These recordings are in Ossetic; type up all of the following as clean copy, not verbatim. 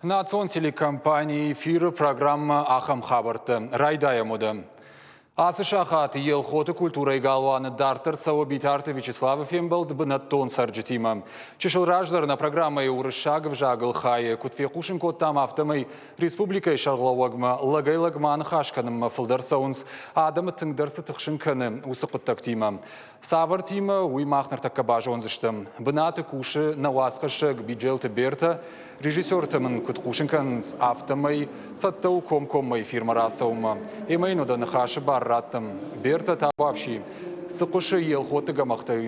Национ телекомпанийы эфиры программӕ ахӕм хабӕрттӕ райдайӕм уӕдӕ. Ацы сахат Елхоты культурӕйы галуаны дарддӕр цӕуы Битарты Вячеславы фембӕлд бынӕттон цӕрджытимӕ. Чысыл раздӕр нӕ программӕйы уырыссаг ӕвзагыл хайы куыд фехъусын кодтам, афтӕмӕй республикӕйы сӕргълӕууӕгмӕ лӕгӕй-лӕгмӕ аныхас кӕнынмӕ фылдӕр цӕуынц, адӕмы тынгдӕр цы тыхсын кӕны, уыцы хъуыддӕгтимӕ. Цавӕртимӕ, уый мах ныртӕккӕ базондзыстӕм. Бынаты кусы нӕ уацхӕссӕг Биджелты Бертӕ. Режиссертӕ мын куыд хъусын кӕнынц, афтӕмӕй цӕттӕ у комкоммӕ эфирмӕ рацӕуынмӕ. Ӕмӕ йын уӕдӕ ныхасы бар раттӕм. Бертӕ табуафси, цы хъуысы Елхоты гӕмӕхтӕй,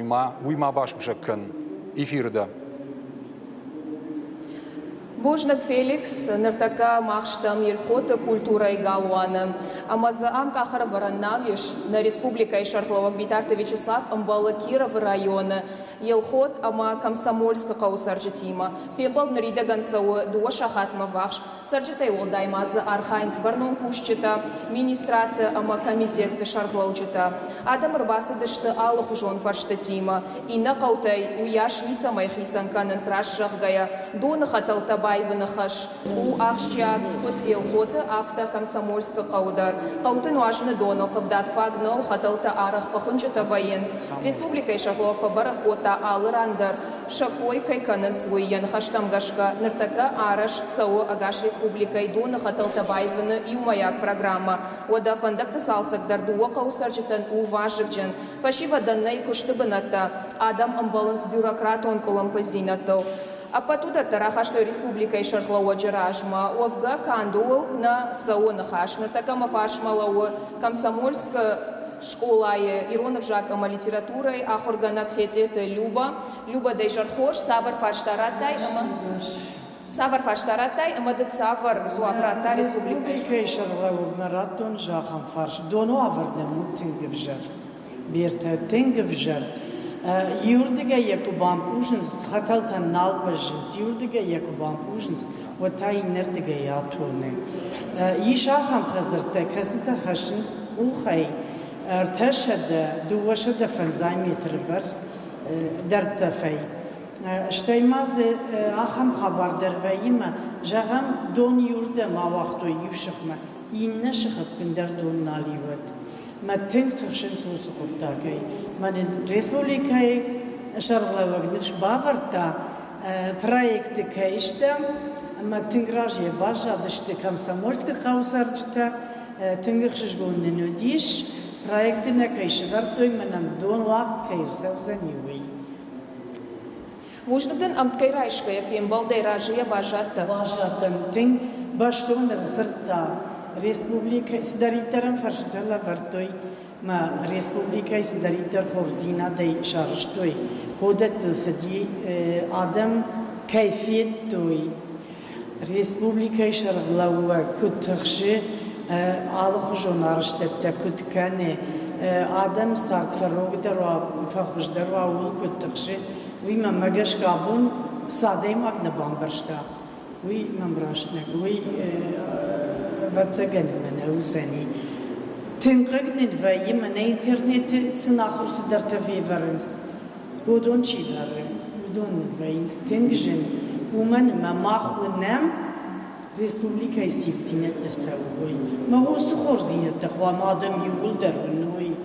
уый ма басусӕг кӕн. Эфиры дӕ. Бузныг, Феликс. Ныртӕккӕ мах стӕм Елхоты культурӕйы галуаны. Ӕмӕ дзы ам къахӕрӕвӕрӕн нал ис. Нӕ республикӕйы сӕргълӕууӕг Битарты Вячеслав ӕмбӕлы Кировы районы Елхот ӕмӕ Комсомольскы хъӕуы цӕрджытимӕ. Фембӕлд ныридӕгӕн цӕуы дыууӕ сахатмӕ ввахс. Цӕрджытӕй уӕлдай ма дзы архайынц бӕрнон кусджытӕ, министрадты ӕмӕ комитетты сӕргълӕуджытӕ. Адӕм ӕрбацыдысты алыхуызон фӕрстытимӕ. Иннӕ хъӕутӕй уыйас ницӕмӕй хицӕн кӕнынц, раст зӕгъгӕйӕ, доны хӕтӕлтӕ баивыны хӕс у ахсджиаг куыд Елхоты, афтӕ Комсомольскы хъӕуы дӕр. Хъӕуты нуазыны доныл хъывдад фаг нӕу, хӕтӕлтӕ арӕх фӕхуынчъытӕ вӕййынц. Республикӕйы сӕргълӕууӕг фӕбӕрӕг кодта, алы ран дӕр сӕ кой кӕй кӕнынц, уый. Йӕ ныхӕстӕм гӕсгӕ, ныртӕккӕ арӕзт цӕуы ӕгас республикӕйы доны хӕтӕлтӕ баивыны иумӕйаг программӕ. Уӕдӕ фӕндӕгты цалцӕг дӕр дыууӕ хъӕуы цӕрджытӕн у вазыгджын. Фӕсивӕдӕн нӕй куысты бынӕттӕ, адӕм ӕмбӕлынц бюрократон къуылымпыдзинӕдтыл. Ӕппӕт уыдӕттӕ рахастой республикӕйы сӕргълӕууӕджы размӕ. Уӕвгӕ, канд ууыл нӕ цӕуы ныхас. Ныртӕккӕ мӕ фарсмӕ лӕууы Комсомольскы скъолайы ирон ӕвзаг ӕмӕ литературӕйы ахуыргӕнӕг Хетъеты Люба. Люба, дӕ изӕр хорз, цавӕр фарста радтай ӕмӕ цавӕр фарста радтай ӕмӕ дын цавӕр дзуапп радта республикӕйы? Республикӕйы сӕргълӕууӕгмӕ радтон зӕгъӕм фарст. Доны уавӕр нӕм у тынг ӕвзӕр. Бертӕ тынг ӕвзӕр. Иуырдыгӕй йӕ куы бампъузынц, хӕтӕлтӕм нал бӕззынц, иуырдыгӕй йӕ куы бампъузынц, уӕд та иннӕрдыгӕй атоны. Ис ахӕм хӕдзӕрттӕ, кӕцытӕ хӕссынц къухӕй 300, 250 метры бӕрц дӕрддзӕфӕй. Стӕй ма дзы ахӕм хабар дӕр вӕййы мӕ, зӕгъӕм, дон иуырдӕм ауагътой иу сыхмӕ, иннӕ сыхы ӕппындӕр дон нал и уӕд. Мӕ тынг тыхсынц уыцы хъуыддагӕй. Мӕ нын республикӕйы сӕргълӕууӕг ныфс бавӕрдта, проекты кӕй стӕм, ӕмӕ тынг разыйӕ баззадысты Комсомольскы хъӕуы цӕрджытӕ. Тынг ӕхсызгон нын уыдис, проекты нӕ кӕй сӕвӕрдтой, мӕнӕн дон уагъд кӕй ӕрцӕудзӕни, уый. Бузныг дын ӕмткӕй райсгӕйӕ фембӕлдӕй разыйӕ баззадтӕ. Баззадтӕн тынг бӕстон ӕрдзырдта республикӕ цыдӕриддӕр ӕм фӕрстытӕ лӕвӕрдтой мӕ республикӕйы цыдӕриддӕр хорздзинадӕй сарӕзтой, уыдӕттыл цыди адӕм кӕй федтой, республикӕйы сӕргълӕууӕг куыд тыхсы, алыхуызон арӕзтӕдтӕ куыд кӕны, адӕм цард фӕрогдӕр уа, фӕхуыздӕр уа, ууыл куыд тыхсы, уый мӕнмӕ гӕсгӕ абон цы адӕймаг нӕ бамбӕрста, уый мӕм раст нӕ, уый ӕвӕццӕгӕн мӕ нӕ уыдзӕни. Тынг хъыг нын вӕййы, мӕнӕ интернеты цы нахуыр цыдӕртӕ февӕрынц, уыдон чи дары, уыдон нын вӕййынц тынг зын, уымӕн ӕмӕ мах уынӕм, республикӕйы ивддзинӕдтӕ цӕуы, уый. Мӕ уыцы хорздзинӕдтӕ хъуамӕ адӕм иууылдӕр уыной.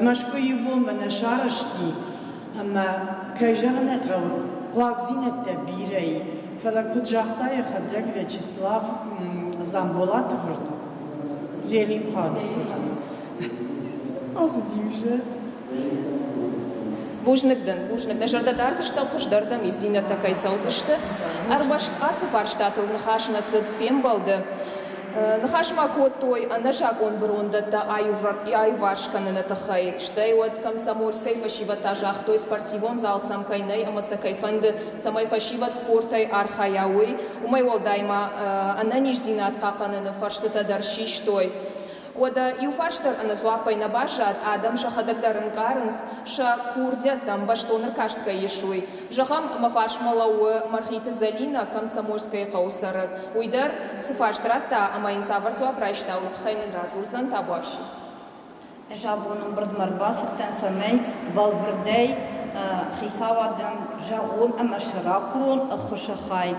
Мӕскуы иу бонмӕ нӕ сарӕзти, ӕмӕ, кӕй зӕгъын ӕй хъӕуы, хъуагдзинӕдтӕ бирӕ и, фӕлӕ куыд загъта йӕхӕдӕг Вячеслав Дзамболаты фырт, Зелимханы фырт, ацыди уже. Бузныг дын, бузныг. Нӕ зӕрдӕ дардзыстӕм, хуыздӕрдӕм ивдзинӕдтӕ кӕй цӕудзысты. Ӕрмӕст ацы фарстатыл ныхас нӕ цыд фембӕлды. Ныхас ма кодтой ӕнӕзакъон бырондӕттӕ аиуварс кӕныны тыххӕй. Стӕй уӕд Комсомольскӕйы фӕсивӕд та загътой, спортивон зал сӕм кӕй нӕй ӕмӕ сӕ кӕй фӕнды, цӕмӕй фӕсивӕд спортӕй архайа, уый. Уымӕй уӕлдай ма ӕнӕниздзинад хъахъхъӕныны фӕрстытӕ дӕр систой. Уӕдӕ иу фарст дӕр ӕнӕдзуаппӕй нӕ баззад, адӕм сӕхӕдӕг дӕр ӕнкъарынц, сӕ курдиӕттӕм бӕстон ӕркаст кӕй ис, уый. Зӕгъӕм, мӕ фарсмӕ лӕууы Мӕргъиты Зӕлинӕ, Комсомольскӕйы хъӕуы цӕрӕг. Уый дӕр цы фарст радта ӕмӕ йын цавӕр дзуапп райста, уый тыххӕй нын радзурдзӕн табуафси. Ӕз абон ӕмбырдмӕ ӕрбацыдтӕн, цӕмӕй бӕлвырдӕй хицауадӕн зӕгъон ӕмӕ сӕ ракурон ӕххуысы хай.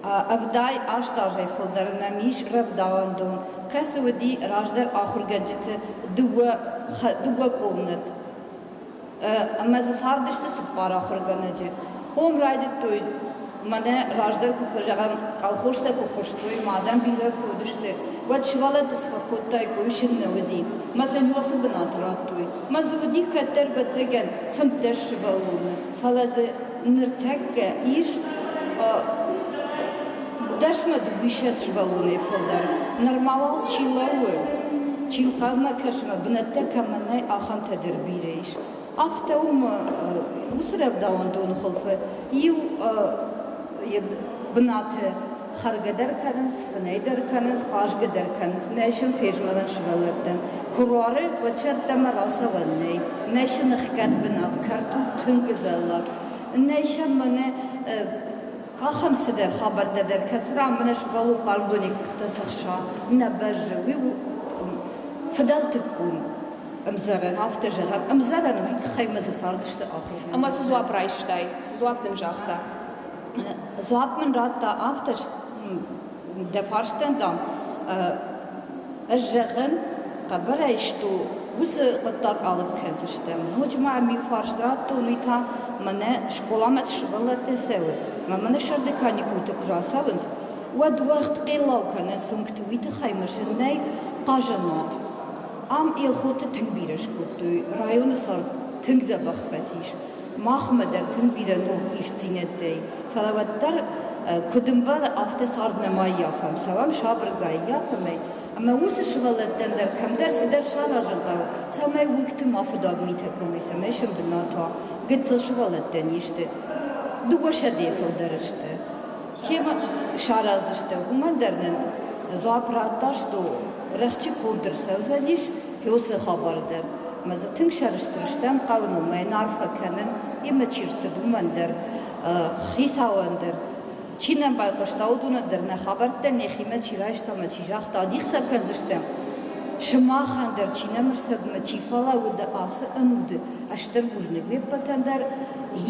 78 азӕй фылдӕр нӕм ис рӕвдауӕндон, кӕцы уыди раздӕр ахуыргӕнджыты дыууӕ къомнӕт. Ӕмӕ дзы цардысты цыппар ахуыргӕнӕджы. Уым райдыдтой, мӕнӕ раздӕр куы зӕгъӕм, колхозтӕ куы куыстой, ма адӕм бирӕ куы уыдысты, уӕд сывӕллӕтты цы фӕкодтаиккой, уый сын нӕ уыди. Мӕ сын уыцы бынат радтой. Мӕ дзы уыди кӕддӕр, ӕвӕццӕгӕн, 15 сывӕллоны, фӕлӕ дзы ныртӕккӕ ис дӕсмӕ дыууиссӕдз сывӕллонӕй фылдӕр. Нырма уал чи лӕууы, чи ӕнхъӕлмӕ кӕсы ӕмӕ бынӕттӕ кӕмӕн нӕй, ахӕмтӕ дӕр бирӕ ис. Афтӕ уым уыцы рӕвдауӕндоны хуылфы иу бынаты хӕргӕ дӕр кӕнынц, фынӕй дӕр кӕнынц, хъазгӕ дӕр кӕнынц. Нӕй сын фезмӕлӕн сывӕллӕттӕн. Куы руары, уӕд сӕ ӕддӕмӕ рацӕуӕн нӕй. Нӕй сын ӕхгӕд бынат, кӕрт у тынг ӕдзӕллаг. Нӕй сӕм мӕнӕ ахӕм цыдӕр хабӕрттӕ дӕр, кӕцы ран мӕнӕ сывӕллон хъарм донӕй къухтӕ цӕхса, нӕ бӕззы. Уый у фыдӕлтыккон ӕмдзӕрӕн, афтӕ зӕгъӕм. Ӕмдзӕрӕн уый тыххӕй мӕ дзы цардысты ахуыргӕнджытӕ. Ӕмӕ цы дзуапп райстай? Цы дзуапп дын загъта? Дзуапп мын радта афтӕ, дӕ фарстӕн, дам, ӕз зӕгъын, хъӕбӕрӕй сто уыцы хъуыддаг алыг кӕндзыстӕм. Ноджы ма мӕм иу фарст радтон, уый та мӕнӕ скъоламӕ цы сывӕллӕттӕ цӕуы, ӕмӕ мӕнӕ сӕрды каникулты куы рацӕуынц, уӕд уӕгъд хъеллау кӕнынц уынгты, уый тыххӕй мысын нӕй хъазӕнуат. Ам Елхоты тынг бирӕ скодтой, районы цард тынг дзӕбӕх фӕцис. Махмӕ дӕр тынг бирӕ ног ивддзинӕдтӕй, фӕлӕ уӕддӕр куыд ӕмбӕлы, афтӕ цард нӕма ӕййафӕм, цӕуӕм сабыргай ӕййафӕм ӕй. Ӕмӕ уыцы сывӕллӕттӕн дӕр кӕмдӕр цыдӕр саразын хъӕуы, цӕмӕй уынгты ма фыдаг митӕ кӕной, цӕмӕй сын бынат уа. Гыццыл сывӕллӕттӕ не сты, дыууӕсӕдӕйы фылдӕр сты. Кемӕ сараздзысты, уымӕн дӕр нын дзуапп радта, что рӕхджы конд ӕрцӕудзӕнис уыцы хабар дӕр. Ӕмӕ дзы тынг сӕрыстыр стӕм, хъӕуы номӕй йын арфӕ кӕнын, йемӕ чи рцыд, уымӕн дӕр, хицауӕн дӕр. Чи нӕм байхъуыста, уыдонӕн дӕр нӕ хабӕрттӕ нӕхимӕ чи райста ӕмӕ чи загъта, адих сӕ кӕндзыстӕм. Сымахӕн дӕр, чи нӕм ӕрцыд ӕмӕ чи фӕлӕууыд ацы ӕнуды, стыр бузныг уе ппӕтӕн дӕр.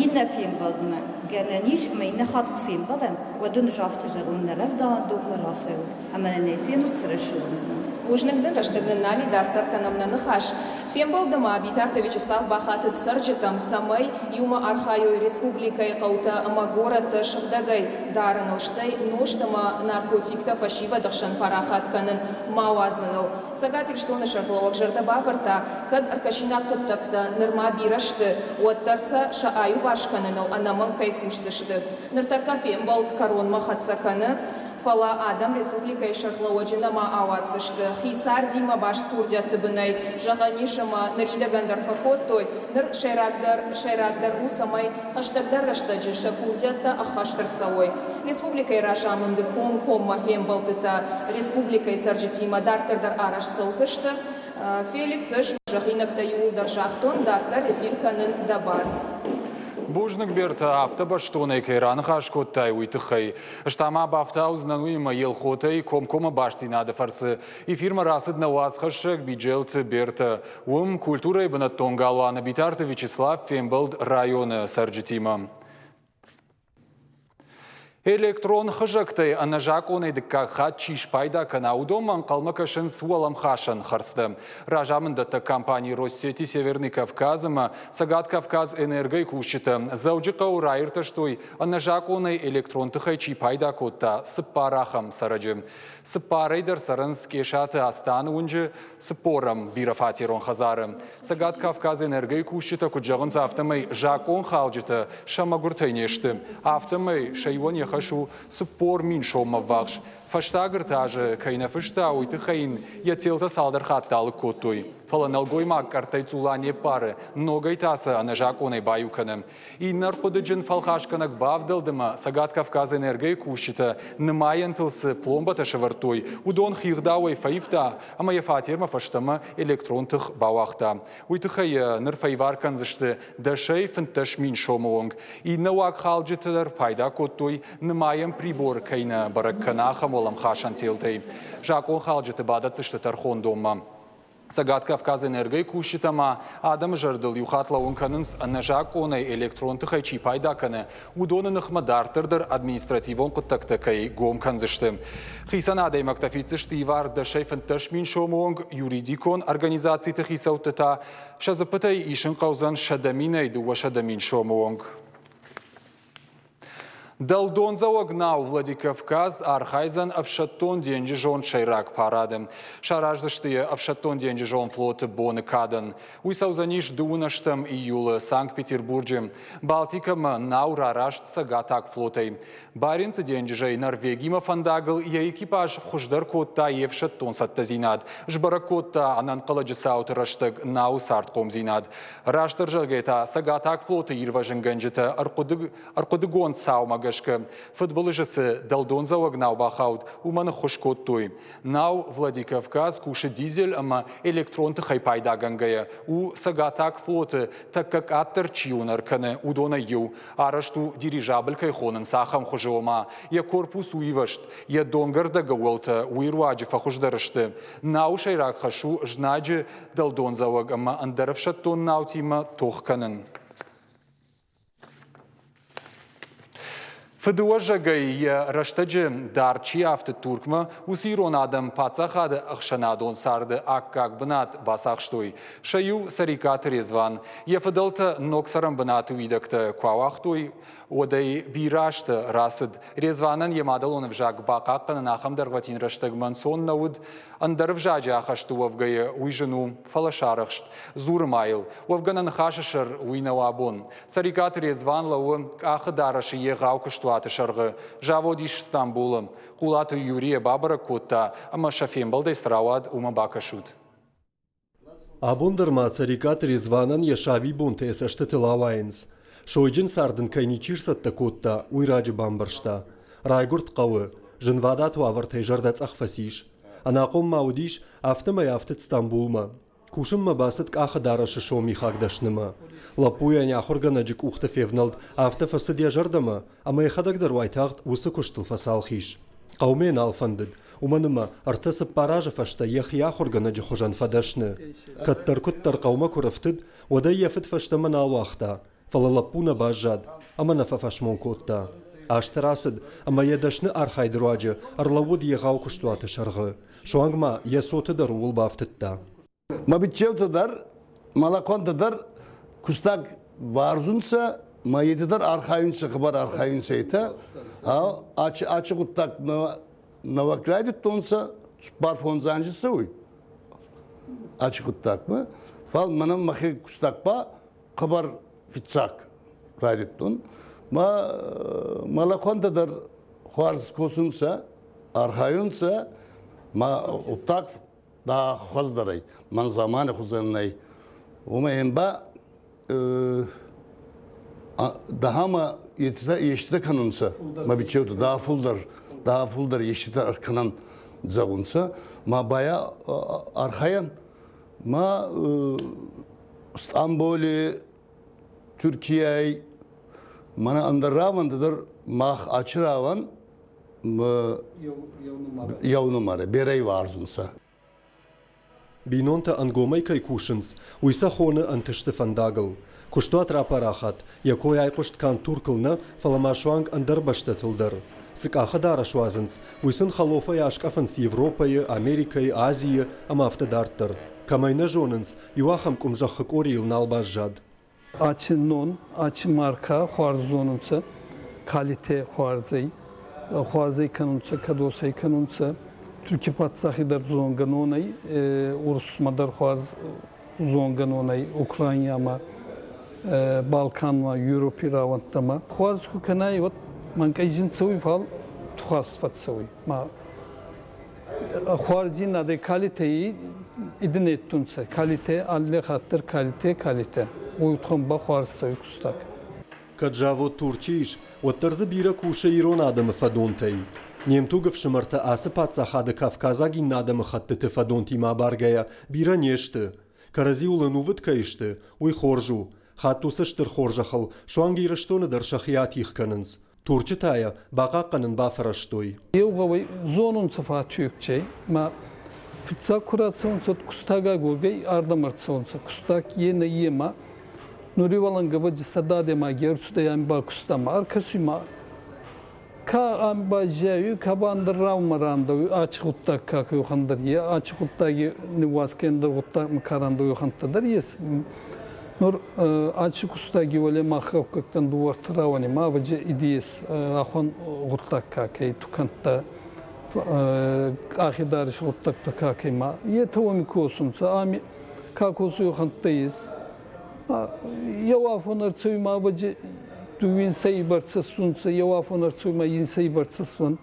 Иннӕ фембӕлдмӕ гӕнӕн ис, ӕмӕ иннӕ хатт куы фембӕлӕм, уӕд уын ӕз афтӕ зӕгъон, нӕ рӕвдауӕндонмӕ рацӕут ӕмӕ нын ӕй фенут цы рӕсугъд у. Бузныг дын, рӕстӕг нын нал и, дарддӕр кӕнӕм нӕ ныхас. Фембӕлды ма Битарты Вячеслав бахатыд цӕрджытӕм, цӕмӕй иумӕ архайой республикӕйы хъӕутӕ ӕмӕ горӕттӕ сыгъдӕгӕй дарыныл, стӕй нозт ӕмӕ наркотиктӕ фӕсивӕды хсӕн парахат кӕнын ма уадзыныл. Цӕгат Ирыстоны сӕргълӕууӕг зӕрдӕ бавӕрдта, кӕд ӕркӕсинаг хъуыддӕгтӕ нырма бирӕ сты, уӕддӕр сӕ сӕ аиуварс кӕныныл ӕнӕмӕнг кӕй кусдзысты. Ныртӕккӕ фембӕлд кӕронмӕ хӕццӕ кӕны, фӕлӕ адӕм республикӕйы сӕргълӕууӕджы нӕма ауадздзысты. Хи цардимӕ баст курдиӕтты бынӕй, зӕгъӕн ис, ӕмӕ ныридӕгӕн дӕр фӕкодтой. Ныр сӕйрагдӕр, сӕйрагдӕр у, цӕмӕй хӕстӕгдӕр рӕстӕджы сӕ курдиӕттӕ ӕххӕст ӕрцӕуой. Республикӕйы разамынды комкоммӕ фембӕлдтытӕ республикӕйы цӕрджытимӕ дарддӕр дӕр арӕзт цӕудзысты. Феликс, ӕз зӕгъинӕгтӕ иууылдӕр загътон, дарддӕр эфир кӕнын дӕ бар. Бузныг, Бертӕ, афтӕ бӕстонӕй кӕй раныхас кодтай, уый тыххӕй. Ӕз та ма бафтаудзынӕн уыимӕ Елхотӕй комкоммӕ бастдзинады фӕрцы эфирмӕ рацыд нӕ уацхӕссӕг Биджелты Бертӕ. Уым культурӕйы бынӕттон галуаны Битарты Вячеслав фембӕлд районы цӕрджытимӕ. Электрон хызӕгтӕй ӕнӕзакъонӕй дыккаг хатт чи спайда кӕна, уыдонмӕ ӕнхъӕлмӕ кӕсынц уӕлӕмхасӕн хӕрдзтӕ. Разамынддӕттӕг компани Россети Северный Кавказ ӕмӕ Цӕгат Кавказ Энерго-йы кусджытӕ Дзӕуджыхъӕуы раиртӕстой, ӕнӕзакъонӕй электрон тыхӕй чи пайда кодта, цыппар ахӕм цӕрӕджы. Цыппарӕй дӕр цӕрынц Къесаты Астаны уынджы цыппорӕм бирӕфатерон хӕдзары. Цӕгат Кавказ Энерго-йы кусджытӕ куыд зӕгъынц, афтӕмӕй закъонхалджытӕ сӕ мӕгуыртӕй не сты. Афтӕмӕй сӕ иуӕн йӕ хӕс у 40 000 соммӕ ввахс. Фӕстаг ӕртӕ азы кӕй нӕ фыста, уый тыххӕй йын йӕ телтӕ цалдӕр хатты алыг кодтой. Фӕлӕ нӕлгоймаг къӕрттӕй цъула не ппары, ногӕй та сӕ ӕнӕзакъонӕй баиу кӕны. Иннӕ ӕрхъуыдыджын фӕлхасгӕнӕг бавдӕлд ӕмӕ Цӕгат Кавказы энергойы кусджытӕ нымайӕнтыл цы пломбӕтӕ сӕвӕрдтой, уыдон хигъдауӕй фӕивта ӕмӕ йӕ фатермӕ фӕстӕмӕ электрон тых бауагъта. Уый тыххӕй йӕ ныр фӕивар кӕндзысты дӕсӕй 15 000 сомы онг. Иннӕ уагхалджытӕ дӕр пайда кодтой, нымайӕн прибор кӕй нӕ бӕрӕг кӕны, ахӕм уӕлӕмхасӕн телтӕй. Закъонхалджыты бадӕтдзысты тӕрхондонмӕ. Цӕгат Кавказэнергойы кусджытӕ ма адӕмы зӕрдыл иу хатт лӕууын кӕнынц, ӕнӕзакъонӕй электрон тыхӕй чи пайда кӕны, уыдоны ныхмӕ дарддӕр дӕр административон хъуыддӕгтӕ кӕй гом кӕндзысты. Хицӕн адӕймӕгтӕ фиддзысты ивар дӕсӕй 15 мин сомы онг, юридикон организациты хицӕутты та сӕ дзыппытӕй исын хъӕудзӕн 100 минӕй 200 мин сомы онг. Дӕлдондзӕуӕг нау Владикавказ архайдзӕн ӕфсӕддон-денджызон сӕйраг парады. Сараздзысты йӕ ӕфсӕддон-денджызон флоты боны кадӕн. Уый цӕудзӕнис 28 июлы Санкт-Петербурджы. Балтикӕмӕ нау рараст Цӕгатаг флотӕй. Баренцы денджызӕй Норвегимӕ фӕндагыл йӕ экипаж хуыздӕр кодта йе фсӕддон цӕттӕдзинад, сбӕрӕг кодта ӕнӕнхъӕлӕджы цауты рӕстӕг науы цардхъомдзинад. Растдӕр зӕгъгӕ та Цӕгатаг флоты ирвӕзынгӕнджытӕ ӕрхъуыдыгонд цаумӕ гӕсгӕ фыдбылызы цы дӕлдондзӕуӕг нау бахауд, уымӕн ӕххуыс кодтой. Нау Владикавказ кусы дизель ӕмӕ электрон тыхӕй пайдагӕнгӕйӕ, у Цӕгатаг флоты тӕккӕ къаддӕр чи уынӕр кӕны, уыдонӕй иу. Арӕзт у дирижабль кӕй хонынц, ахӕм хуызы, ома йӕ корпус у ивӕзт, йӕ донгӕрдӕг ӕууӕлтӕ уый руаджы фӕхуыздӕр сты. Науы сӕйраг хӕс у знаджы дӕлдондзӕуӕг ӕмӕ ӕндӕр ӕфсӕддон наутимӕ тох кӕнын. Фыдыуӕзӕгӕй йӕ рӕстӕджы дард чи афтыд Туркмӕ, уыцы ирон адӕм паддзахады ӕхсӕнадон царды аккаг бынат бацахстой. Сӕ иу Цӕрикъаты Резван. Йӕ фыдӕлтӕ ног цӕрӕнбынаты уидӕгтӕ куы ауагътой, уӕд ӕй бирӕ азты рацыд. Резванӕн йӕ мадӕлон ӕвзаг бахъахъхъӕнын ахӕм дӕргъвӕтин рӕстӕгмӕ ӕнцон нӕ уыд. Ӕндӕр ӕвзаджы ахӕсты уӕвгӕйӕ уый зын у, фӕлӕ сарӕхст. Дзуры ма йыл. Уӕвгӕ нӕ ныхасы сӕр уый нӕу абон. Цӕрикъаты Резван лӕууы къахы дарӕсы егъау куыстуаты сӕргъы. Завод ис Стамбулы. Хъулаты Юрийӕ бабӕрӕг кодта ӕмӕ сӕ фембӕлдӕй цы рауад, уымӕ бакӕсут. Абон дӕр ма Цӕрикъаты Резванӕн йӕ сабибонтӕ йӕ цӕстытыл ауайынц. Сойджын цард ын кӕй ничи рцӕттӕ кодта, уый раджы бамбӕрста. Райгуырд хъӕуы, зынвадат уавӕртӕй зӕрдӕцъӕх фӕцис. Ӕнахъом ма уыдис, афтӕмӕй афтыд Стамбулмӕ. Кусынмӕ бацыд къахы дарӕсы сомихаг дӕснымӕ. Лӕппуйӕн йӕ ахуыргӕнӕджы къухты февнӕлд афтӕ фӕцыд йӕ зӕрдӕмӕ, ӕмӕ йӕхӕдӕг дӕр уайтагъд уыцы куыстыл фӕцалх ис. Хъӕумӕ йӕ нал фӕндыд, уымӕн ӕмӕ ӕртӕ-цыппар азы фӕстӕ йӕхи ахуыргӕнӕджы хуызӕн фӕдӕсны. Кӕддӕр-куыддӕр хъӕумӕ куы рыфтыд, уӕд ӕй йӕ фыд фӕстӕмӕ нал уагъта, фӕлӕ лӕппу нӕ баззад ӕмӕ нӕ фӕфӕсмон кодта. Азтӕ рацыд, ӕмӕ йӕ дӕсны архайды руаджы ӕрлӕууыд егъау куыстуаты сӕргъы. Суанг ма йӕ цоты дӕр ууыл бафтыдта. Мӕ биччеутӕ дӕр, мӕ лӕхъуӕнтӕ дӕр кустаг уарзунцӕ, ма етӕ дӕр архайунцӕ, хъӕбӕр архайунцӕ етӕ. Ачи, ачи гъуддаг нӕуӕг райдӕдтонцӕ, цуппар-фондз анзи цӕуй ачи гъуддагмӕ. Фал мӕнӕн мӕхе кустаг ба хъӕбӕр фиццаг райдӕдтон. Ма мӕ лӕхъуӕнтӕ дӕр хуарз косунцӕ, архайунцӕ, ма гъуддаг да хуӕздӕрӕй, мӕн замани хузӕн нӕй. Уомӕн ба дахама етитӕ еститӕ кӕнунцӕ, ма бичеутӕ да фулдӕр еститӕ ӕркӕнӕн зӕгъунцӕ, ма бая архайӕн, ма Стамбули, Türkiye'й, мана ӕндӕр рауӕнтӕ дӕр мах ачи рауӕн еу нумӕрӕ берӕ уарзунцӕ. Бинонтӕ ӕнгомӕй кӕй кусынц, уый сӕ хоны ӕнтысты фӕндагыл. Куыстуат рапарахат, йӕ кой айхъуыст канд Туркыл нӕ, фӕлӕ ма суанг ӕндӕр бӕстӕтыл дӕр. Цы къахы дарӕс уадзынц, уый сын хӕлофӕй аскъӕфынц Европӕйы, Америкӕйы, Азийы ӕмӕ афтӕ дарддӕр. Кӕмӕй нӕ зонынц, иу ахӕм къуым зӕххы къорийыл нал баззад. Аци нон, аци маркӕ хуарз зонунцӕ, калите хуарзӕй, хуарзӕй кӕнунцӕ, кӕдосӕй кӕнунцӕ. Турки паддзахи дӕр зонгӕ нонӕй, Урусмӕ дӕр хуарз зонгӕ нонӕй, Украинӕмӕ, Балканмӕ, Европи рауӕнттӕмӕ. Хуарз ку кӕнай, уӕд мӕнкъӕй зин цӕуй, фал тухаст фӕццӕуй. Ма хуарздзийнадӕ калитӕй идинеттунцӕ. Калите алли хатт дӕр калите, калите. Уой туххӕн ба хуарз цӕуй кустаг. Кӕд завод Турчы ис, уӕддӕр дзы бирӕ кусы ирон адӕмы фӕдонтӕй. Не мтуг ӕфсымӕртӕ ацы паддзахады кавказаг иннӕ адӕмыхӕттыты фӕдонтимӕ абаргӕйӕ бирӕ не сты. Кӕрӕдзиуыл ӕнувыд кӕй сты, уый хорз у. Хатт уыцы стыр хорзӕхыл суанг Ирыстоны дӕр сӕхи атигъ кӕнынц. Турчы та йӕ бахъахъхъӕнын бафӕрӕзтой. Еу гъӕуй зонунцӕ фатуйгчӕй, ма. Фиццаг ку рацӕунцӕ, кустаг агоргӕй ардӕмӕ ӕрцӕунцӕ. Кустаг е нӕ ема. Нури уалӕнгӕ ӕвӕдзи сӕдӕ адӕймаги ӕрцудӕй ами бакуста ма ӕркӕсуй ма ка ами байзайуй, ка ба ӕндӕр раумӕ рандӕуй, ачи гъуддаг ка кӕуӕхӕндӕр е, ачи гъуддаги ниууадзгӕ ӕндӕр гъуддагмӕ ка рандӕуй, уӕхӕнттӕ дӕр ес. Нур ачи кустаги уӕле мах гъӕуккӕгтӕн дууӕртӕ рауӕни ма ӕвӕдзи идиес ахуан гъуддаг ка кӕй тукӕнттӕ къахи дарис гъуддӕгтӕ ка кӕй ма етӕ уоми косунцӕ ами ка косуй уӕхӕнттӕ ес. Еу афон ӕрцӕуй ма ӕвӕдзи дууинсӕй бӕрцӕ сунцӕ, еу афон ӕрцӕуй ма инсӕй бӕрцӕ сун.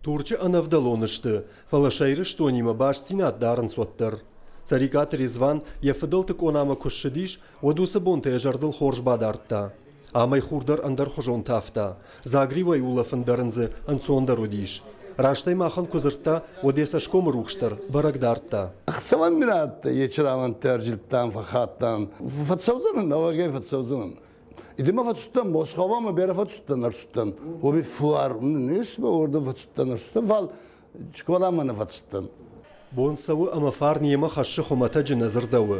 Турчы ӕнӕвдӕлон сты, фӕлӕ сӕ Ирыстонимӕ бастдзинад дарынц уӕддӕр. Цӕрикъаты Резван йӕ фыдӕлты къонамӕ куы ссыдис, уӕд уыцы бонтӕ йӕ зӕрдыл хорз бадардта. Амӕй хур дӕр ӕндӕрхуызон тавта. Дзагриуӕй улӕфын дӕр ын дзы ӕнцондӕр уыдис. Растӕй махӕн куы дзырдта, уӕд йӕ цӕсгомы рухс дӕр бӕрӕг дардта. Ӕхцӕуӕн мин адтӕй, ечи ӕрзилдтан, фӕххаттан. Фӕццӕудзӕнӕн, нӕуӕгӕй фӕццӕудзӕнӕн. Идемӕ фӕцудтӕн Москвамӕ берӕ фӕцудтӕн, ӕрцудтӕн. Уоми фуар несмӕ уордӕм фӕцудтӕн, ӕрцудтӕн, фал скъоламӕ нӕ фӕцудтӕн. Бон цӕуы ӕмӕ фарн йемӕ хӕссы хуымӕтӕджы нӕ дзырдӕуы.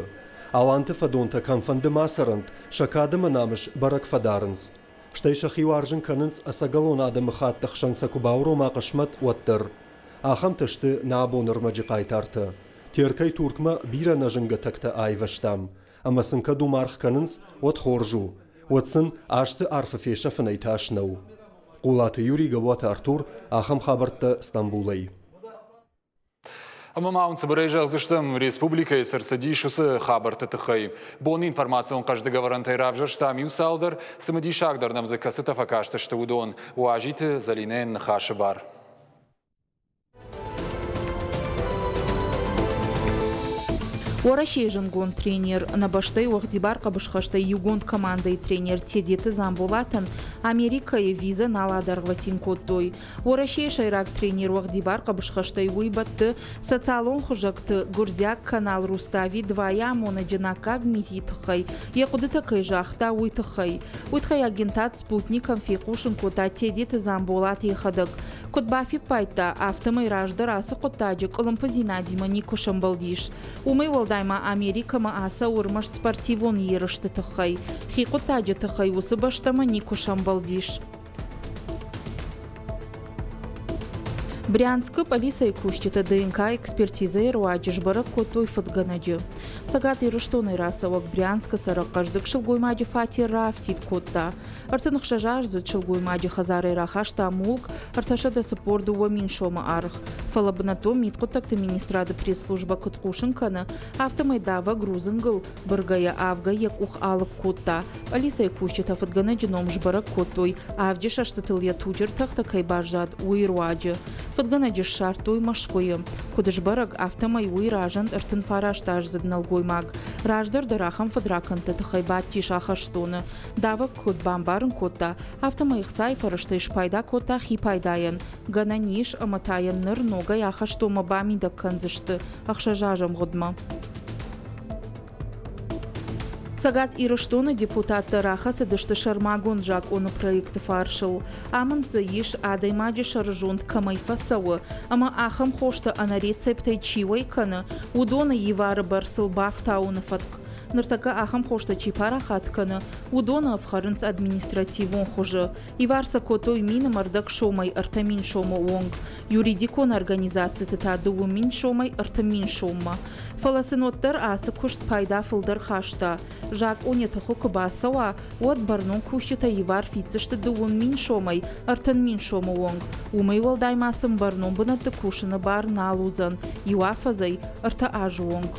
Аланты фӕдонтӕ кӕмфӕнды ма цӕрӕнт, сӕ кад ӕмӕ намыс бӕрӕг фӕдарынц. Стӕй сӕхи уарзын кӕнынц ӕцӕгӕлон адӕмыхатты хсӕн сӕ куы баурома хъысмӕт, уӕддӕр. Ахӕмтӕ сты нӕ абоны ӕрмӕджы хъайтартӕ. Теркӕй Туркмӕ бирӕ нӕзынгӕ тӕгтӕ айвӕзтам, ӕмӕ сын кӕд уым аргъ кӕнынц, уӕд хорз у, уӕд сын азты арфы фесӕфынӕй тас нӕу. Хъулаты Юрий, Гӕбуаты Артур, ахӕм хабӕрттӕ Стамбулӕй. Ӕмӕ ма уын цыбырӕй зӕгъдзыстӕм, республикӕйы цы рцыдис, уыцы хабӕртты тыххӕй. Боны информацион хъӕздыг ӕвӕрӕнтӕй равзӕрстам иу цалдӕр, цымыдисагдӕр нӕм дзы кӕцытӕ фӕкастысты, уыдон. Уазиты Зӕлинӕйӕн ныхасы бар. Уӕрӕсейы зындгонд тренер, нӕ бӕстӕйы уӕгъдибар хъӕбысхӕстӕй иугонд командӕйы тренер Тедеты Дзамболатӕн Америкӕйы визӕ нал адӕргъвӕтин кодтой. Уӕрӕсейы сӕйраг тренер уӕгъдибар хъӕбысхӕстӕй уый бӕтты социалон хуызӕгты гуырдзиаг канал Рустави 2-йы амонӕджы наккаг митийы тыххӕй йӕ хъуыдытӕ кӕй загъта, уый тыххӕй. Уый тыххӕй агентад Спутникӕн фехъусын кодта Тедеты Дзамболат йӕхӕдӕг. Куыд бафиппайдта, афтӕмӕй раздӕр ацы хъуыддаджы къуылымпыдзинадимӕ никуы сӕмбӕлдис. Уымӕй уӕлдай ма Америкӕмӕ ацӕуы ӕрмӕст спортивон ерысты тыххӕй. Хи хъуыддаджы тыххӕй уыцы бӕстӕмӕ никуы сӕмбӕлдис. Брянскы пъӕлицӕйы кусджытӕ ДНК-экспертизӕйы руаджы сбӕрӕг кодтой фыдгӕнӕджы. Цӕгат Ирыстонӕй рацӕуӕг Брянскы цӕрӕг хъӕздыг сылгоймаджы фатер раафтид кодта. 36-аздзыд сылгоймаджы хӕдзарӕй рахаста мулк 342 мин сомы аргъ. Фӕлӕ бынӕттон мидхъуыддӕгты министрады пресс-службӕ куыд хъусын кӕны, афтӕмӕй давӕг рудзынгыл быргӕйӕ авгӕй йӕ къух алыг кодта. Пъӕлицӕйы кусджытӕ фыдгӕнӕджы ном сбӕрӕг кодтой, авджы сӕстытыл йӕ туджы ртӕхтӕ кӕй баззад, уый руаджы. Фыдгӕнӕджы ссардтой Мӕскуыйы. Куыд сбӕрӕг, афтӕмӕй уый разынд 39-аздзыд нӕлгоймаг. Раздӕр дӕр ахӕм фыдракӕндты тыххӕй бадтис ахӕстоны. Давӕг куыд бамбарын кодта, афтӕмӕй ӕхцайы фӕрӕзтӕй спайда кодта хи пайдайӕн. Гӕнӕн ис, ӕмӕ та йӕ ныр ногӕй ахӕстонмӕ бамидӕг кӕндзысты ӕхсӕз азы ӕмгъуыдмӕ. Цӕгат Ирыстоны депутаттӕ рахӕцыдысты сӕрмагонд закъоны проекты фарсыл. Амынд дзы ис, адӕймаджы сӕрызонд кӕмӕй фӕцӕуы ӕмӕ ахӕм хостӕ ӕнӕ рецептӕй чи уӕй кӕны, уыдоны ивары бӕрцыл бафтауыны фӕтк. Ныртӕккӕ ахӕм хостӕ чи парахат кӕны, уыдоны ӕфхӕрынц административон хуызы. Ивар сӕ кодтой мины ӕрдӕг сомӕй 3000 сомы онг, юридикон организациты та 2000 сомӕй 3000 соммӕ. Фӕлӕ сын уӕддӕр ацы куыст пайда фылдӕр хаста. Закъон йӕ тыхы куы бацӕуа, уӕд бӕрнон кусджытӕ ивар фиддзысты 2000 сомӕй 30 000 сомы онг. Уымӕй уӕлдай ма сын бӕрнон бынӕтты кусыны бар нал уыдзӕн иу афӕдзӕй ӕртӕ азы онг.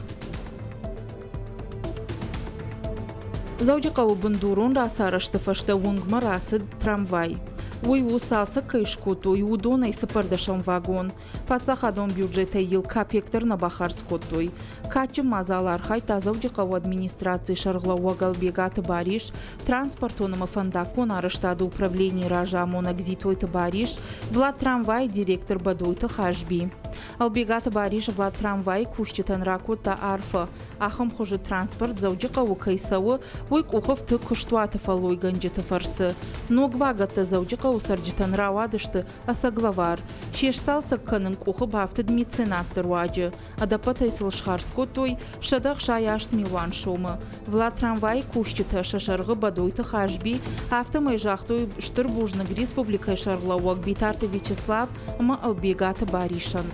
Дзӕуджыхъӕуы бындурон рацарӕзты фӕстӕ уынгмӕ рацыд трамвай. Уый у, цалцӕг кӕй скодтой, уыдонӕй цыппӕрдӕсӕм вагон. Паддзахадон бюджетӕй йыл капекк дӕр нӕ бахардз кодтой. Кадджын мадзалы архайдта Дзӕуджыхъӕуы администрацийы сӕргълӕууӕг Ӕлбегаты Барис, транспортон ӕмӕ фӕндаггон арӕзтады управленийы разамонӕг Дзитойты Барис, Владтрамвайы директор Бӕдойты Хазби. Ӕлбегаты Барис Владтрамвайы кусджытӕн ракодта арфӕ, ахӕм хуызы транспорт Дзӕуджыхъӕуы кӕй цӕуы, уый къухы фты куыстуаты фӕллойгӕнджыты фӕрцы. Ног вагӕттӕ Дзӕуджыхъӕуы хъӕуы цӕрджытӕн рауадысты ӕцӕг лӕвар. Се сцалцӕг кӕнын къухы бафтыд меценатты руаджы. Ӕдӕппӕтӕй сыл схардз кодтой 168 милуан сомы. Владтрамвайы кусджытӕ сӕ сӕргъы Бӕдойты Хазби афтӕмӕй загътой стыр бузныг республикӕйы сӕргълӕууӕг Битарты Вячеслав ӕмӕ Ӕлбегаты Барисӕн.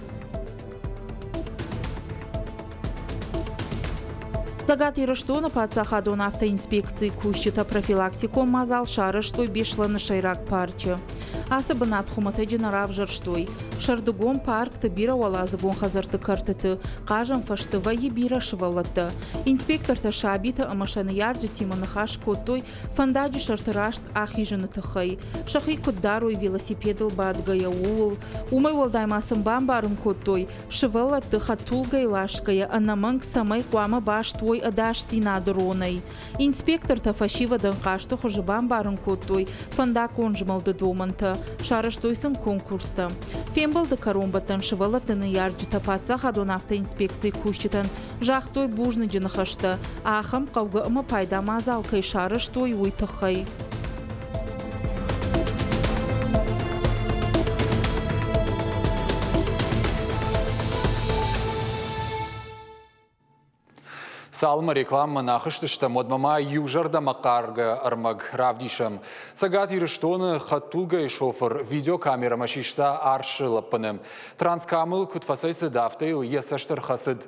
Цӕгат Ирыстоны паддзахадон автоинспекцийы кусджытӕ профилактикон мадзал сарӕзтой Беслӕны сӕйраг парчы. Ацы бынат хуымӕтӕджы нӕ равзӕрстой. Сӕрдыгон паркты бирӕуӕладзыгон хӕдзӕртты кӕртыты хъазӕн фӕзты вӕййы бирӕ сывӕллӕттӕ. Инспектортӕ сабитӕ ӕмӕ сӕ ныййарджытимӕ ныхас кодтой фӕндаджы сӕрты раст ахизыны тыххӕй, сӕхи куыд дарой велосипедыл бадгӕйӕ, ууыл. Уымӕй уӕлдай ма сын бамбарын кодтой, сывӕллӕтты хӕдтулгӕйы ласгӕйӕ ӕнӕмӕнг цӕмӕй хъуамӕ баст уой ӕдасдзинады ронӕй. Инспектортӕ фӕсивӕдӕн хъазты хуызы бамбарын кодтой фӕндаггон змӕлды домӕнтӕ, сарӕзтой сын конкурстӕ. Фембӕлды кӕронбӕттӕн сывӕллӕтты ныййарджытӕ паддзахадон автоинспекцийы кусджытӕн загътой бузныджы ныхӕстӕ, ахӕм хъӕугӕ ӕмӕ пайда мадзал кӕй сарӕзтой, уый тыххӕй. Цалынмӕ рекламӕмӕ нӕ ахызтыстӕм, уӕдмӕ ма иу зӕрдӕмӕхъаргӕ ӕрмӕг равдисӕм. Цӕгат Ирыстоны хӕдтулгӕйы шофыр видеокамерӕмӕ систа арсы лӕппыны. Транскамыл куыд фӕцӕйцыд, афтӕ йыл йӕ цӕст ӕрхӕцыд.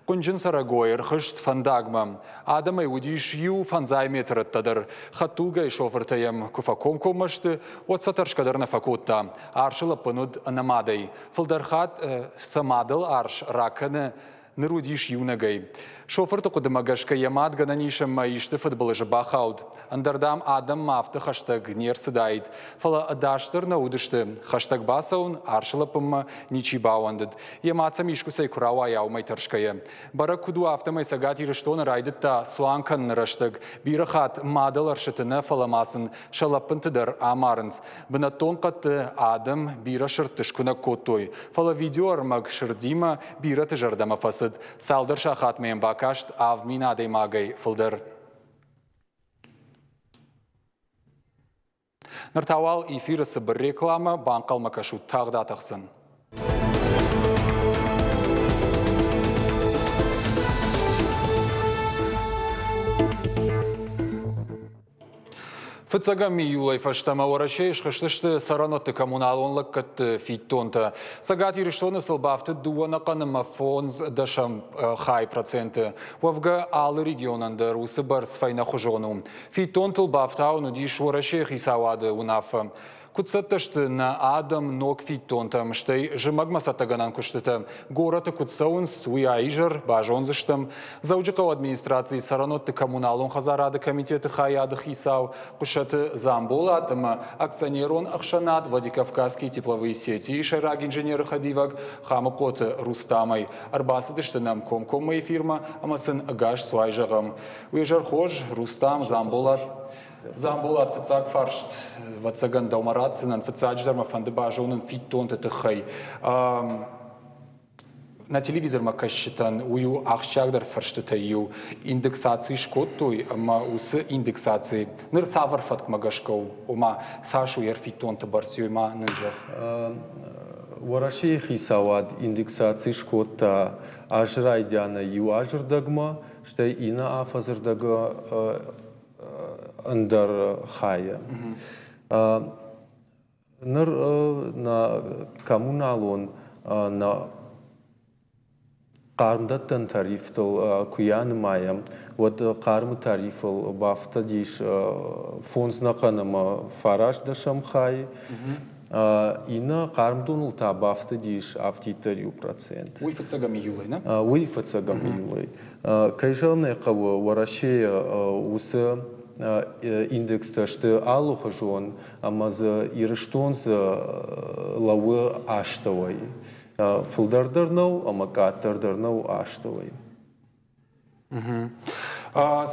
Хъуынджын цӕрӕгой ӕрхызт фӕндагмӕ. Адӕмӕй уыдис иу фӕндзай метр ӕддӕдӕр. Хӕдтулгӕйы шофыртӕ йӕм куы фӕкомкоммӕ сты, уӕд сӕ тӕрсгӕ дӕр нӕ фӕкодта. Арсы лӕппын уыд ӕнӕмадӕй. Фылдӕр хатт сӕ мадыл арс ракӕны ныр уыдис иунӕгӕй. Шофырты хъуыдымӕ гӕсгӕ йӕ мад гӕнӕн ис ӕмӕ исты фыдбылызы бахауд. Ӕндӕр, дам, адӕммӕ афтӕ хӕстӕг не рцыдаид. Фӕлӕ ӕдасдӕр нӕ уыдысты. Хӕстӕг бацӕуын арсы лӕппынмӕ ничи бауӕндыд. Йӕ мад сӕм искуыцӕй куы рауайа, уымӕй тӕрсгӕйӕ. Бӕрӕг куыд у, афтӕмӕй Цӕгат Ирыстоны райдыдта цуан кӕныны рӕстӕг. Бирӕ хатт мадӕл ӕрсыты нӕ, фӕлӕ ма сын сӕ лӕппынты дӕр амарынц. Бынӕттон хъӕдты адӕм бирӕ сырдты скуынӕг кодтой. Фӕлӕ видеоӕрмӕг сырдимӕ бирӕты зӕрдӕмӕ фӕцыд. Цалдӕр сахатмӕ йӕм бакаст 7000 адӕймагӕй фылдӕр. Ныр та уал эфиры цыбыр рекламӕ, банхъӕлмӕ кӕсут тагъд атӕхдзӕн. Фыццӕгӕм июлӕй фӕстӕмӕ Уӕрӕсейы схызтысты цӕрӕнуӕтты коммуналон лӕггӕдты фиддонтӕ. Цӕгат Ирыстоны сыл бафтыд дыууӕ ӕнӕхъӕн ӕмӕ фондз дӕсӕм хай проценты. Уӕвгӕ, алы регионӕн дӕр уыцы бӕрц фӕйнӕхуызон у. Фиддонтыл бафтауын уыдис Уӕрӕсейы хицауады уынаффӕ. Куыд цӕттӕ сты нӕ адӕм ног фиддонтӕм, стӕй зымӕгмӕ цӕттӕгӕнӕн куыстытӕ горӕты куыд цӕуынц, уый а-изӕр базондзыстӕм. Дзӕуджыхъӕуы администрацийы цӕрӕнуӕтты коммуналон хӕдзарады комитеты хайады хицау Хъуысаты Дзамболат ӕмӕ акционерон ӕхсӕнад Владикавказские тепловые сети-йы сӕйраг инженеры хӕдивӕг Хамыхъоты Рустамӕй ӕрбацыдысты нӕм комкоммӕ эфирмӕ ӕмӕ сын ӕгас цуай зӕгъӕм. Уе зӕр хорз, Рустам, Дзамболат. Дзамболат, фыццаг фарст, ӕвӕццӕгӕн, дӕумӕ ратдзынӕн. Фыццаджыдӕр мӕ фӕнды базонын фиддонты тыххӕй. Нӕ телевизормӕ кӕсджытӕн уый у ахсджиагдӕр фӕрстытӕй иу. Индексаци скодтой ӕмӕ уыцы индексаци ныр цавӕр фӕткмӕ гӕсгӕ у? Ома, цас у йӕ ӕрфиддонты бӕрц, уый ма нын зӕгъ. Уӕрӕсейы хицауад индексаци скодта азы райдианӕй иу азы рдӕгмӕ, стӕй иннӕ афӕдзы рдӕгы ӕндӕр хайы. Ныр нӕ коммуналон нӕ хъармдӕттӕн тарифтыл куы йӕ нымайӕм, уӕд хъармы тарифыл бафтыдис фондз нӕхъӕн ӕмӕ фараст дӕсӕм хай. Иннӕ хъармдоныл та бафтыдис афтиддӕр иу процент. Уый фыццӕгӕм июлӕй, нӕ? Уый фыццӕгӕм июлӕй. Кӕй зӕгъын ӕй хъӕуы, Уӕрӕсейы уыцы индекстӕ сты алыхуызон ӕмӕ дзы Ирыстон дзы лӕууы астӕуӕй. Фылдӕр дӕр нӕу ӕмӕ къаддӕр дӕр нӕу астӕуӕй.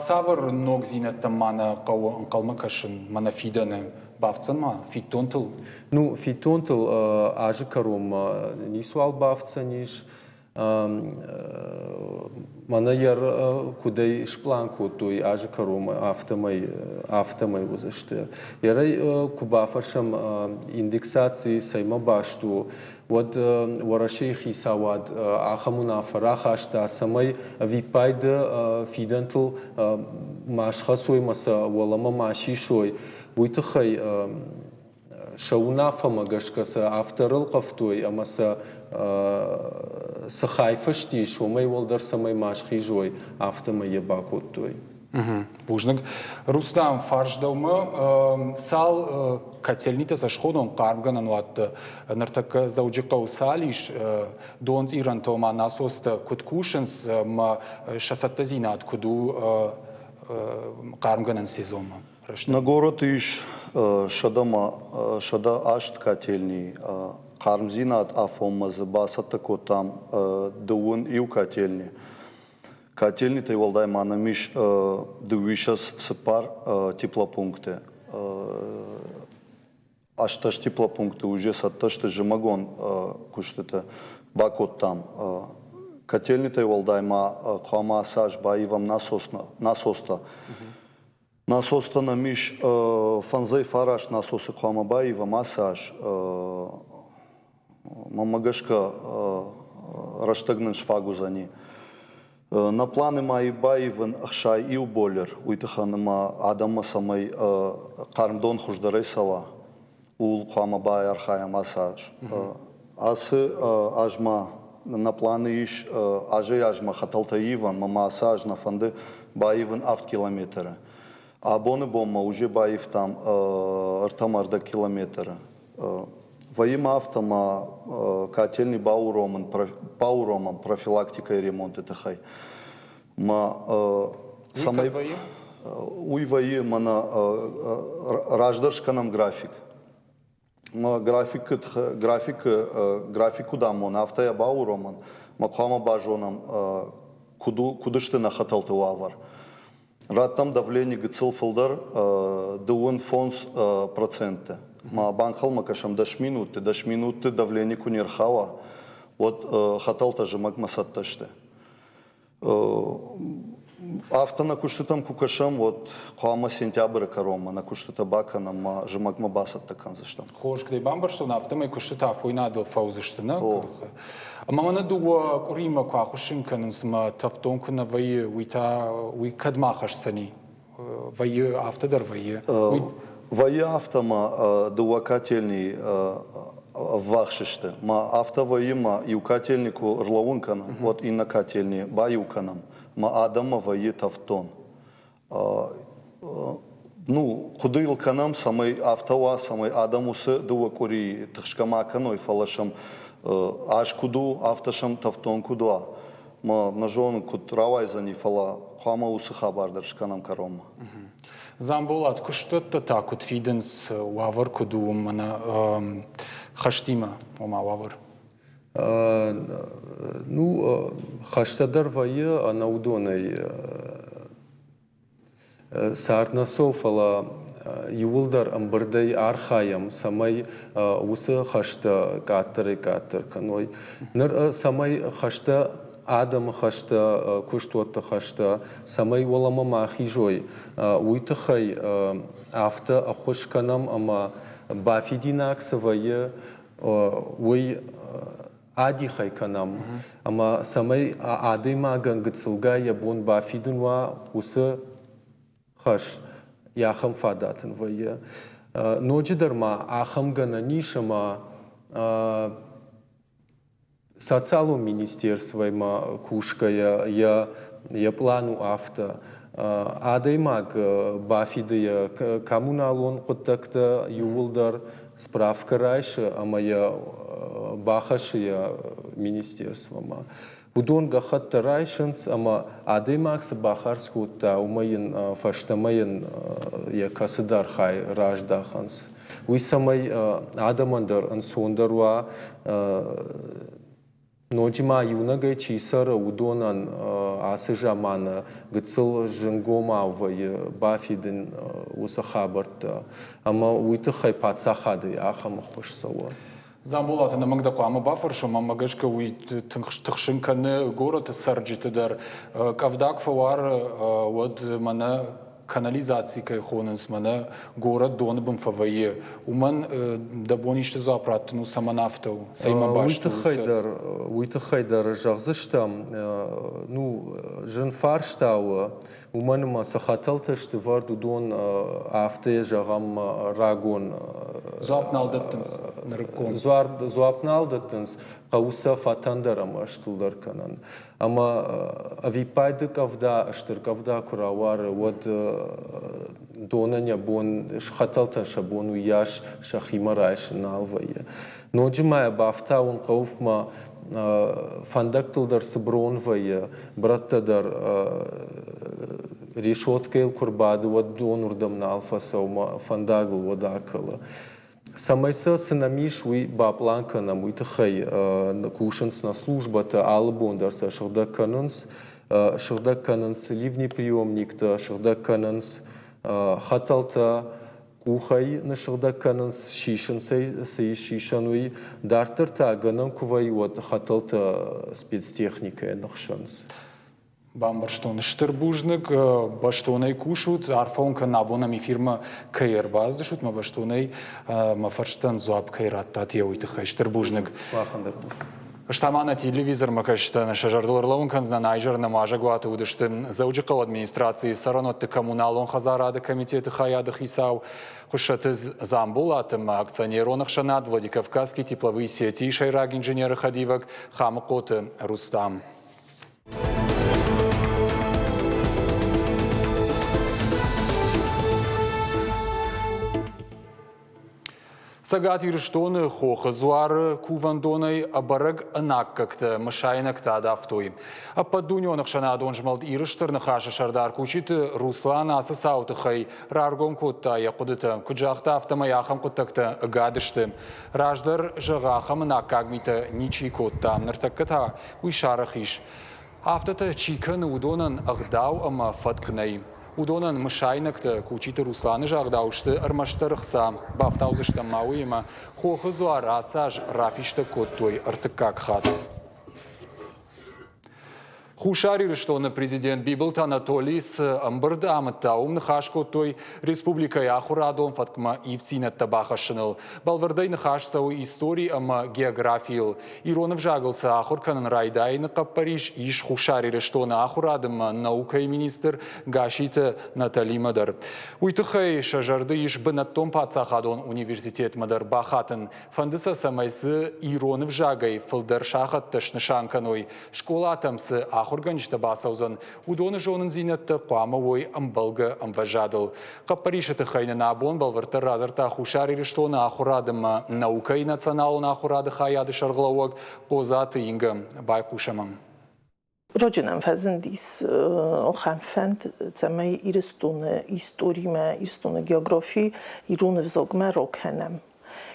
Цавӕр ногдзинӕдтӕм ма нӕ хъӕуы ӕнхъӕлмӕ кӕсын мӕнӕ фидӕны? Бафтдзӕн ма фиддонтыл? Ну, фиддонтыл азы кӕронмӕ ницуал бафтдзӕнис. Мӕнӕ йӕ куыдӕй спълан кодтой азы кӕронмӕ, афтӕмӕй, афтӕмӕй уыдзысты. Ерӕй куы бафӕрсӕм индексаци цӕймӕ баст у, уӕд Уӕрӕсейы хицауад ахӕм уынаффӕ рахаста, цӕмӕй ӕвиппайды фидӕнтыл ма схӕцой ӕмӕ сӕ уӕлӕмӕ ма сисой, уый тыххӕй сӕ уынаффӕмӕ гӕсгӕ сӕ афтӕ ӕрылхъывтой ӕмӕ сӕ цы хай фыст ис, уымӕй уӕлдӕр цӕмӕй ма схизой, афтӕмӕй йӕ бакодтой. Бузныг. Рустам, фарст дӕумӕ. Цал котельнитӕ сӕ сходон хъармгӕнӕн уатты ныртӕккӕ Дзӕуджыхъӕуы цал ис, донцъирӕнтӕ ома насостӕ куыд кусынц ӕмӕ сӕ цӕттӕдзинад куыд у хъармгӕнӕн сезонмӕ? Нӕ горӕты ис 108 котельни. Хъармдзинад афонмӕ дзы бацӕттӕ кодтам дыууын иу котельни. Котельнитӕй уӕлдай ма нӕм ис дыууиссӕдз цыппар теплопункты. 18 теплопункты уже цӕттӕ сты зымӕгон куыстытӕ бакодтам. Котельнитӕй уӕлдай ма хъуамӕ ацы аз баивӕм насостӕ. Насостӕ нӕм ис фӕндзай фараст насосы хъуамӕ баивӕм ацы аз. Мӕнмӕ гӕсгӕ рӕстӕг нын сфаг уыдзӕни. Нӕ планы ма баивын 61 бойлер, уый тыххӕн ӕмӕ адӕммӕ цӕмӕй хъарм дон хуыздӕрӕй цӕуа, ууыл хъуамӕ байархайӕм ацы аз. Ацы аз ма нӕ планы ис азӕй-азмӕ хӕтӕлтӕ ивӕн, ӕмӕ ма ацы аз нӕ фӕнды баивын авд километры. Абоны бонмӕ уже баивтам ӕртӕ ӕрдӕг километры. Вӕййы ма афтӕ ӕмӕ котельный бауромын, бауромӕм профилактикӕйы ремонты тыххӕй. Ма цӕмӕй уый вӕййы мӕнӕ раздӕр скӕнӕм график. Графикы графикы график куыд амоны, афтӕ йӕ бауромӕм. Ма хъуамӕ базонӕм, куыд у, куыд сты нӕ хӕтӕлты уавӕр. Радтам давлени гыццыл фылдӕр, дыууын фондз проценты. Ма банхъӕлмӕ кӕсӕм дӕс минутты. Дӕс минутты давлени куы не рхауа, уӕд хӕтӕлтӕ зымӕгмӕ цӕттӕ сты. Афтӕ нӕ куыстытӕм куы кӕсӕм, уӕд хъуамӕ сентябры кӕронмӕ нӕ куыстытӕ бакӕнӕм ӕмӕ зымӕгмӕ бацӕттӕ кӕндзыстӕм. Хорз, куыд ӕй бамбӕрстон, афтӕмӕй куыстытӕ афойнадыл фӕуыдзысты, нӕ? Ӕмӕ мӕнӕ дыууӕ къуыримӕ куы ахуыссын кӕнынц ӕмӕ тӕвддон куы нӕ вӕййы, уый та уый кӕдмӕ ахӕсдзӕни? Вӕййы, афтӕ дӕр вӕййы. Вӕййы афтӕ ӕмӕ дыууӕ котельни ӕввахс сты. Ма афтӕ вӕййы ӕмӕ иу котельни куы ӕрлӕууын кӕнӕм, уӕд иннӕ котельни баиу кӕнӕм. Ӕмӕ адӕммӕ вӕййы тӕвддон. Ну, хъуыды йыл кӕнӕм, цӕмӕй афтӕ уа, цӕмӕй адӕм уыцы дыууӕ къуырийы тыхсгӕ ма кӕной, фӕлӕ сӕм аз куыд у, афтӕ сӕм тӕвддон куыд уа. Ма нӕ зонын, куыд рауайдзӕни, фӕлӕ хъуамӕ уыцы хабар дӕр скӕнӕм кӕронмӕ. Дзамболат, куыстуӕттӕ та куыд фидынц, уавӕр куыд у мӕнӕ хӕстимӕ, ома уавӕр? Ну, хӕстӕ дӕр вӕййы ӕнӕ уыдонӕй Цард нӕ цӕуы, фӕлӕ иууылдӕр ӕмбырдӕй архайӕм, цӕмӕй уыцы хӕстӕ къаддӕрӕй-къаддӕр кӕной. Ныр цӕмӕй хӕстӕ адӕмы хӕстӕ, куыстуӕтты хӕстӕ, цӕмӕй уӕлӕмӕ ма хизой, уый тыххӕй афтӕ ӕххуыс кӕнӕм ӕмӕ бафидинаг цы вӕййы, уый адих ӕй кӕнӕм, ӕмӕ цӕмӕй адӕймагӕн гыццылгай йӕ бон бафидын уа, уыцы хӕс йӕ ахӕм фадат ын вӕййы. Ноджыдӕр ма ахӕм гӕнӕн ис, ӕмӕ социалон министерствоимӕ кусгӕйӕ йӕ йӕ пълан у афтӕ. Адӕймаг бафиды йӕ коммуналон хъуыддӕгтӕ иууылдӕр, справкӕ райсы ӕмӕ йӕ бахӕссы йӕ министерствомӕ. Уыдон гӕххӕттӕ райсынц ӕмӕ адӕймаг цы бахардз кодта, уымӕ йын фӕстӕмӕ йын йӕ кӕцыдӕр хай раздахынц. Уый цӕмӕй адӕмӕн дӕр ӕнцондӕр уа Ноджы ма иунӕгӕй чи цӕры, уыдонӕн ацы заманы гыццыл зынгомау вӕййы бафидын уыцы хабӕрттӕ. Ӕмӕ уый тыххӕй паддзахадӕй ахӕм ӕххуыс цӕуы. Дзамболаты нӕмыг дӕ хъуамӕ бафӕрсӕм, ӕмӕ гӕсгӕ уый тыхсын кӕны горӕты цӕрджыты дӕр. Къӕвда куы фӕуары, уӕд мӕнӕ канализаци кӕй хонынц, мӕнӕ горӕт доны бын фӕвӕййы. Уымӕн дӕ бон исты дзуапп раттын у, цӕмӕн афтӕ у? Цӕимӕ баст у? Уый тыххӕй дӕр зӕгъдзыстӕм, ну, зын фарста у, Уымӕн ӕмӕ цы хӕтӕлтӕ сты вӕрд, уыдон афтӕ зӕгъӕм рагон. Дзуапп нал дӕттынц нырыккон. Дзуапп нал дӕттынц, хъӕуы сӕ фӕтӕндӕр ӕмӕ стылдӕр кӕнын. Ӕмӕ ӕвиппайды къӕвда, стыр къӕвда куы рауары, уӕд донӕн йӕ бон, хӕтӕлтӕн сӕ бон уыйас сӕхимӕ райсын нал вӕййы. Ноджы ма йӕ бафтауын хъӕуы ма фӕндӕгтыл дӕр цы брон вӕййы, брӕттӕ дӕр решеткӕйыл куы рбады, уӕд дон уырдӕм нал фӕцӕуы, фӕндагыл уӕд акӕлы. Цӕмӕй сӕ цы нӕм ис, уый баплан кӕнӕм, уый тыххӕй кусынц нӕ службӕтӕ, алы бон дӕр сӕ сыгъдӕг кӕнынц. Сыгъдӕг кӕнынц ливнеприемниктӕ, сыгъдӕг кӕнынц хӕтӕлтӕ, къухӕй ныссыгъдӕг кӕнынц, сисынц ӕй, цы ис сисӕн, уый. Дарддӕр та гӕнӕн куы вӕййы, уӕд хӕтӕлтӕ спецтехникӕйӕ ныхсынц. Бамбӕрстон. Стыр бузныг, бӕстонӕй кусут. Арфӕ уын кӕнын, абон ӕм эфирмӕ кӕй ӕрбацыдыстут, мӕ бӕстонӕй мӕ фӕрстӕн дзуапп кӕй радтат, йӕ уый тыххӕй. Стыр бузныг. Махӕн дӕр бузныг. Ӕз ма нӕ телевизормӕ кӕсджытӕн сӕ зӕрдыл ӕрлӕууын кӕндзынӕн, изӕр нӕм уазӕгуаты уыдысты Дзӕуджыхъӕуы администрацийы цӕрӕнуӕтты коммуналон хӕдзарады комитеты хайады хицау Хуыссӕты Дзамболат ӕмӕ акционерон ӕхсӕнад Владикавказские тепловые сети сӕйраг инженеры хӕдивӕг Хамыхъоты Рустам. Цӕгат Ирыстоны Хохы дзуары кувӕндонӕй ӕбӕрӕг ӕнаккӕгтӕ мысайнӕгтӕ адавтой. Ӕппӕтдунеон ӕхсӕнадон змӕлд Иры Стыр Ныхасы сӕрдар Кучиты Руслан ацы цауы тыххӕй раргом кодта йӕ хъуыдытӕ. Куыд загъта, афтӕмӕй ахӕм хъуыддӕгтӕ ӕгад сты. Раздӕр, зӕгъы, ахӕм ӕнаккаг митӕ ничи кодта, ныртӕккӕ та уый сарӕх ис. Афтӕтӕ чи кӕны, уыдонӕн ӕгъдау ӕмӕ фӕтк нӕй. Уыдонӕн мысайнӕгтӕ Кучиты Русланы загъдау сты ӕрмӕстдӕр ӕхца. Бафтаудзыстӕм ма уыимӕ, Хохы дзуар ацы аз рафистӕг кодтой ӕртыккаг хатт. Хуссар Ирыстоны президент Бибылты Анатолий цы ӕмбырд амыдта, уым ныхас кодтой республикӕйы ахуырадон фӕткмӕ ивддзинӕдтӕ бахӕссыныл. Бӕлвырдӕй ныхас цӕуы истори ӕмӕ географийыл. Ирон ӕвзагыл сӕ ахуыр кӕнын райдайыны хъӕппӕрис ис Хуссар Ирыстоны ахуырад ӕмӕ наукӕйы министр Гасситы Наталимӕ дӕр. Уый тыххӕй сӕ зӕрды ис бынӕттон паддзахадон университетмӕ дӕр бахатын. Фӕнды сӕ, цӕмӕй дзы ирон ӕвзагӕй фылдӕр сахӕттӕ снысан кӕной. Скъолатӕм цы ахуыргӕнджытӕ бацӕудзӕн, уыдоны зонындзинӕдтӕ хъуамӕ уой ӕмбӕлгӕ ӕмвӕзадыл. Хъӕппӕрисы тыххӕй нын абон бӕлвырддӕр радзырдта Хуссар Ирыстоны ахуырад ӕмӕ наукӕйы националон ахуырады хайады сӕргълӕууӕг Хъодзаты Инга. Байхъусӕм ӕм. Раджы нӕм фӕзындис ахӕм фӕнд, цӕмӕй Ирыстоны историмӕ, Ирыстоны географи ирон ӕвзагмӕ ракӕнӕм.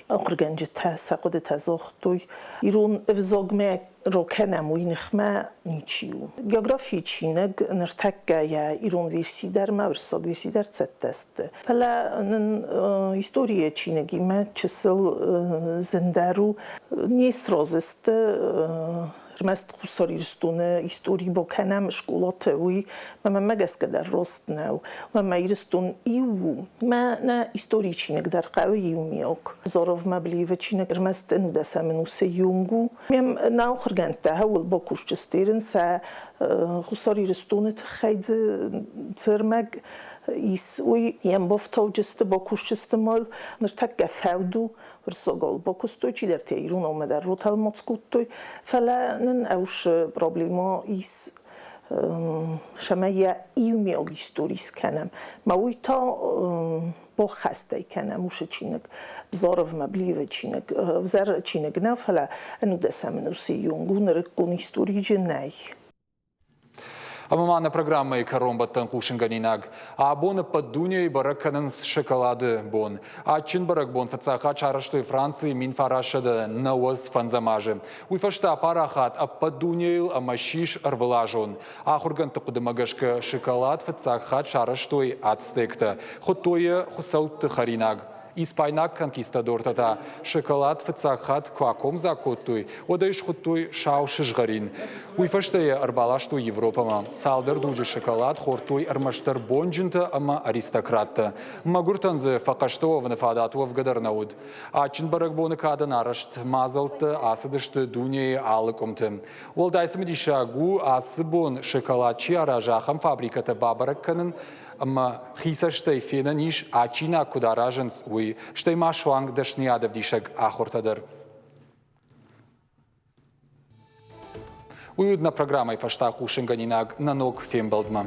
Ахуыргӕнджытӕ сӕ хъуыдытӕ загътой, ирон ӕвзагмӕ ракӕнӕм, уый ныхмӕ ничи у. Географийы чиныг ныртӕккӕ йӕ ирон верси дӕр ӕмӕ уырыссаг верси дӕр цӕттӕ сты. Фӕлӕ нын историйы чиныгимӕ чысыл зындӕр у. Не сразы сты ӕрмӕст Хуссар Ирыстоны истори бакӕнӕм скъолаты, уый мӕнмӕ гӕсгӕ дӕр раст нӕу. Мӕнмӕ Ирыстон иу у. Мӕ нӕ историйы чиныг дӕр хъӕуы иумиаг. Зоровмӕ Блиевы чиныг ӕрмӕст ӕнудӕсӕм ӕнусы юнг у. Ме нӕ ахуыргӕндтӕ хӕуыл бакусджысты ерын сӕ Хуссар Ирыстоны тыххӕй дзы цы ӕрмӕг ис, уый йӕм бафтауджысты, бакусджысты мыл. Ныртӕккӕ фӕуд у, Уырыссагау бакуыстой, чидӕртӕ иронаумӕ дӕр ротӕлмац кодтой, фӕлӕ нын ӕвшы проблемӕ ис, цӕмӕй йӕ иумиаг истори скӕнӕм. Мӕ уый та баххӕстӕй кӕнӕм уыцы чиныг, Бзаровмӕ Блиевы чиныг, ӕвзӕр чиныг нӕ, фӕлӕ ӕнудӕсӕм ӕнусы онг у нырыккон историджы нӕй. Ӕмӕ ма нӕ программӕйы кӕронбӕттӕн хъусынгӕнинаг. Абон ӕппӕт дунейы бӕрӕг кӕнынц шоколады бон. Адджын бӕрӕгбон фыццаг хатт сарӕзтой Францийы 1995 азы. Уый фӕстӕ апарахат ӕппӕт дунейыл ӕмӕ ссис ӕрвылазон. Ахуыргӕндты хъуыдымӕ гӕсгӕ шоколад фыццаг хатт сарӕзтой ацтектӕ. Хуыдтой йӕ хуыцӕутты хӕринаг. Испайнаг конкистадортӕ та шоколад фыццаг хатт куы акомдзаг кодтой, уӕд ӕй схуыдтой сау сызгъӕрин. Уый фӕстӕ йӕ ӕрбаластой Европӕмӕ. Цалдӕр дуджы шоколад хордтой ӕрмӕстдӕр бонджынтӕ ӕмӕ аристократтӕ. Мӕгуыртӕн дзы фӕхъӕстӕ уӕвыны фадат уӕвгӕ дӕр нӕ уыд. Адджын бӕрӕгбоны кадӕн арӕзт мадзӕлттӕ ацыдысты дунейы алы къуымты. Уӕлдай цымыдисаг у, ацы бон шоколад чи аразы, ахӕм фабрикӕтӕ бабӕрӕг кӕнын ӕмӕ хи цӕстӕй фенӕн ис, адджинаг куыд аразынц, уый, стӕй ма суанг дӕсныйадӕвдисӕг ахуыртӕ дӕр. Уый уыд нӕ программӕйы фӕстаг хъусынгӕнинаг нӕ ног фембӕлдмӕ.